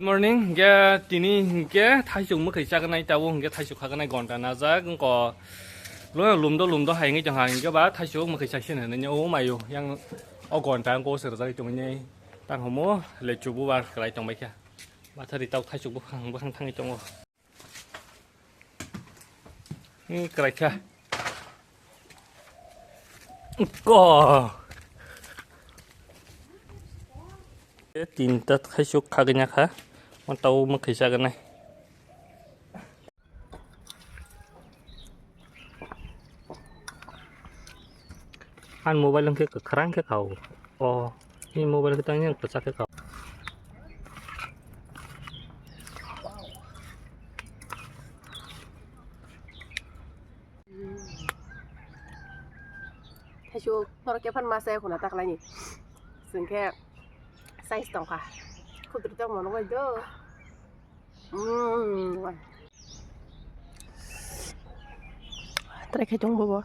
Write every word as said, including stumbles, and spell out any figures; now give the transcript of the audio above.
Morning, hingke tini hingke thaisuk mwkhwi chagnai tabuk hingke thaisuk khagnai gonta najak wngko. Lo lumdo lumdo hai wngwi tongkha hingke ba thaisuk mwkhwi chaksin hinwi o mayo yang o gonta wngko se rwjagwi tongwi tang homo le chubu bar kwlai tongbaikha. Bathari tok thaisuk bwkhang bwkhang thangwi tongo. Ni kwraikha. Ko. Tinta khaisuk khagwina kha. Mo tau mwkhwi chagnai. Ani mobile wngkhe kwkhwrang khe kha o. O, ni mobile khe tangni ang kwchak khe kha o. Thaisuk borok khe phan masa khuna taklaini. Chwng khe size tongkha. Khudri tongma nugwi do. Mm. Try khai tong bobo.